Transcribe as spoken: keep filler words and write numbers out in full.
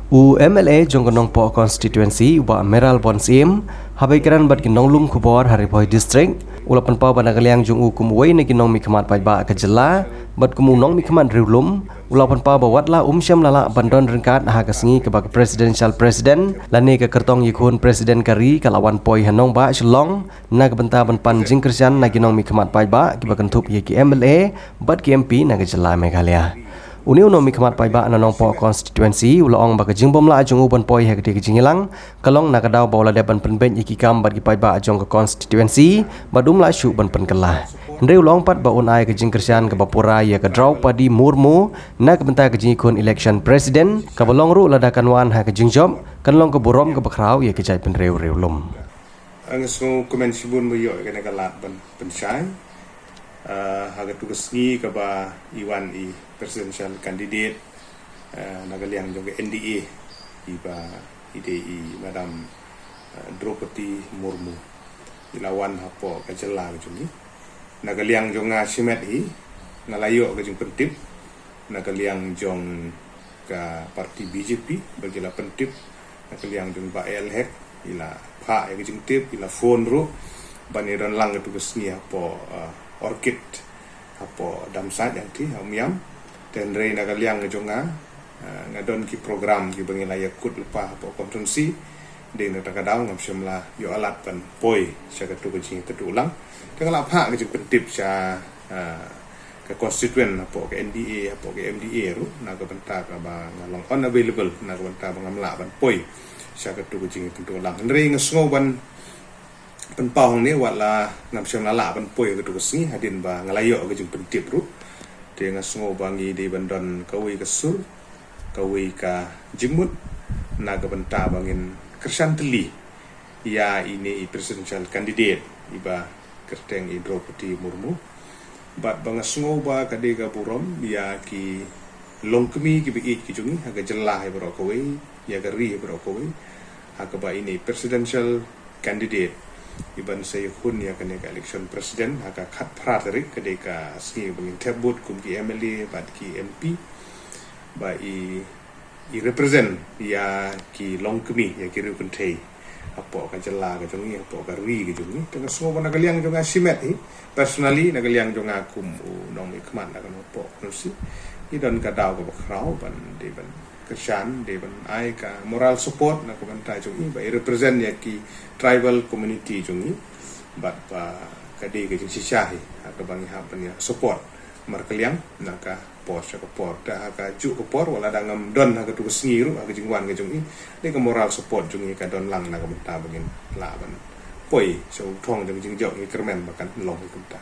U MLA jong ka Nongpoh Constituency, Bah Mayralborn Syiem, haba ïakren bad ki nonglum khubor ha Ri Bhoi District, u la pynpaw ba na ka liang jong u kum uwei na ki nongmihkhmat paidbah ka jylla bad kum u nongmihkhmat riewlum, u la pynpaw ba watla um shym la lah ban don ryngkat ha ka sngi kaba ka Presidential President lane ka kyrtong ïakhun President ka ri ka la wan poi ha nongbah Shillong na ka bynta ban pan jingkyrshan na ki nongmihkhmat paidbah kiba kynthup ïa ki MLA bad ki MP na ka jylla Meghalaya. Une u nongmihkhmat paidbah na Nongpoh Constituency u la ong ba ka jingbym lah jong u ban poi ha katei ka jingïalang ka long na ka daw ba u la dep ban pynbeit ïa ki kam bad ki paidbah jong ka constituency bad um lah shuh ban pynkylla. Hynrei u la ong pat ba un ai ka jingkyrshan kaba pura ïa ka Draupadi Murmu na ka bynta ka jingïakhun election President, kaba long ruh lada kan wan ha ka jingjop kan long ka burom kaba khraw ïa ka jaitbynriew riewlum. Nga sngew kmen shibun ba ïoh ïa kane ka lad ban pynshai, ah, ha katu ka sngi kaba i wan i presidential candidate, ah, na ka liang jong ka NDA, iba i dei i Madam, ah, Draupadi Murmu. I la wan hapoh ka jylla ka jong i. Na ka liang jong nga shimet hi, nga la ïoh ka jingpyntip na ka liang jong ka parti BJP, ba ki la pyntip na ka liang jong Bah A L Hek, i la phah ïa ka jingtip, i la phone ruh ban ïadon lang katu ka sngi hapoh, ah, Orchid, hapoh Damsait, ïa kti ha Umiam. Te hynrei na ka liang jong nga, ah, nga don ki program kiba ngi la ïakut lypa hapoh constituency. Dei na kata ka daw ngam shym la ïoh lad ban poi sha katu ka jingïakynduh lang. Te nga la phah ka jingpyntip sha, ah, ka constituent hapoh ka NDA, hapoh ka MDA ruh, na ka bynta kaba nga long unavailable, na ka bynta ba ngam lah ban poi sha katu ka jingïakynduh lang. Hynrei nga sngew ban pynpaw hangne, watla ngam shym la lah ban poi katu ka sngi hadien ba nga la ïoh ka jingpyntip ruh. Te nga sngew ba ngi dei ban don kawei ka sur, kawei ka jingmut na ka bynta ba ngin kyrshan tylli ïa ine i presidential candidate iba kyrteng i Draupadi Murmu. Bad ba nga sngew ba ka dei ka burom ïa ki longkmie kiba ïeit ki jong ngi ha ka jylla hi baroh kawei, ïa ka ri hi baroh kawei, ha kaba ine i presidential candidate iban sa ïakhun ïa kane ka election president ha ka khatphra tarik, ka dei ka sngi ba ngin thep vote kum ki MLA bad ki MP, ba i, i represent ïa ki longkmie, ïa ki riew kynthei hapoh ka jylla ka jong ngi, hapoh ka ri ka jong ngi. Te nga sngew ba na ka liang jong nga shimet hi, personally, na ka liang jong nga kum u nongmihkhmat na ka Nongpoh constituency, i don ka daw kaba khraw ban dei ban kyrshan, dei ban ai ka moral support na ka bynta jong i, ba i represent ïa ki tribal community jong i. Bad ba ka dei ka jingshisha hi ha kaba ngi hap ban ïa support markylliang na ka por sha ka por. Te ha kajuh ka por, watla da ngam don ha katu ka sngi ruh, ha ka jingwan ka jong i, dei ka moral support jong i ka don lang na ka bynta ba ngin lah ban poi sha u thong jong ka jingjop, ngi kyrmen ba kan long hi kumta.